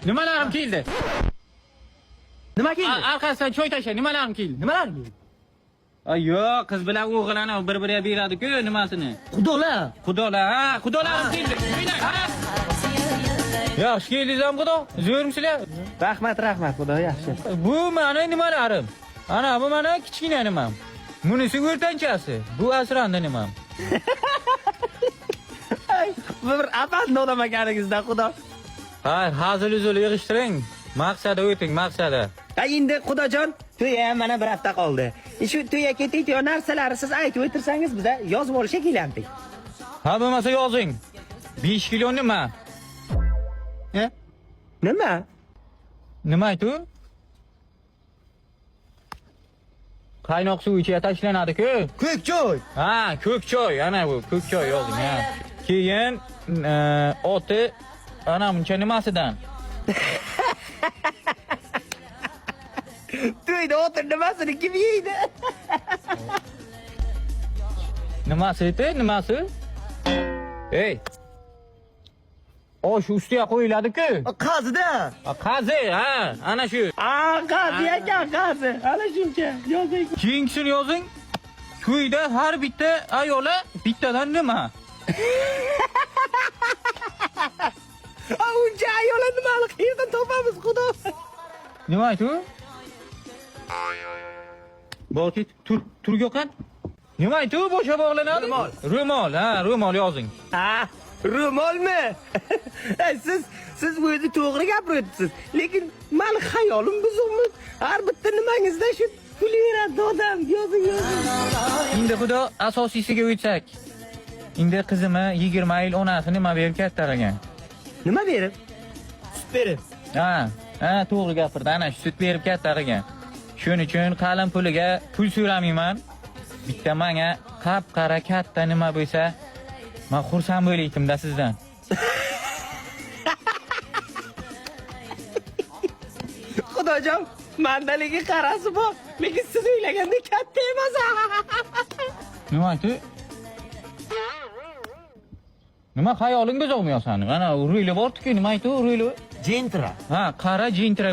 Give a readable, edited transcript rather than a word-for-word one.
Nimalarim keldi? Nima keldi? Arkasidan choy tasha, nimalarim keldi? Nimalar keldi? Ay yo'q, qiz bilan o'g'il ana bir-biriga beradi-ku nimasini. Xudolar. Xudolar, ha, xudolarim keldi. Ha. Yaxshi keldingiz ham xudo. Zo'rmisizlar? Rahmat, rahmat, xudo yaxshi. Bu mani nimalarim? Ana bu mana kichkina nimam. Bunisi o'rtanchasi. Bu asrandi nimam. Ay, bir afandi odam ekaningizda xudo. Ha, hazil uzul yig'ishtiring. Maqsadi o'ting, maqsadi. Ha, endi xudojon, to'y ham mana bir hafta qoldi. Shu to'yga ketayotgan narsalarni siz aytib o'tirsangiz biza yozib olishga kelamdik. Ha, bo'lmasa yozing. 5 kilo nima? He? Nima? Nima aytu? Qaynoq suv ichiga tashlanadi-ku. Ko'k choy. Ha, ko'k choy, ana bu ko'k choy yozing, ha. Keyin oti ana buncha nimasidan? To'yda o'tir nimasini kim yeydi? Nimasi edi? Nimasi? Ey. Osh ustiga qo'yiladi-ku. Qazida. Qazi, ha, ana shu. A, qazi ekan, qazi. Ana shuncha. Yozing. Keyingisini yozing. To'yda har bitta ayola bittadan nima? A, uncha ayola nimani qayerdan topamiz, xudo? Nima aytu? Botit, tur, tur Gökhan. Nima aytu? Bo'sha bog'lanadi. Ro'mol. Ro'mol, ha, ro'mol yozing. Ha, ro'molmi? Siz o'zi to'g'ri gapiryapsiz. Lekin mani xayolim buzuqmi? Har bitta nimangizda shu kulaveradi odam. Yozing, yozing. Endi xudo asosiysiga o'tsak. Endi qizimni 20 yil onasi nima berib katta qilgan? Nima berib? Sut berib. Ha, ha, to'g'ri gapirdi. Ana shu sut berib katta qilgan. Shuning uchun qalin puliga pul so'ramayman. Bitta menga qap-qara katta nima bo'lsa, men xursand bo'laydim-da sizdan. Xudojon, mandaligi qarasi bor, lekin siz o'ylagandek katta emas. Nima aytdi? Nima xayoling buzuqmi sani? Mana ruli bor-ku, nima aytdi ruli? Gentra. Ha, qara Gentra.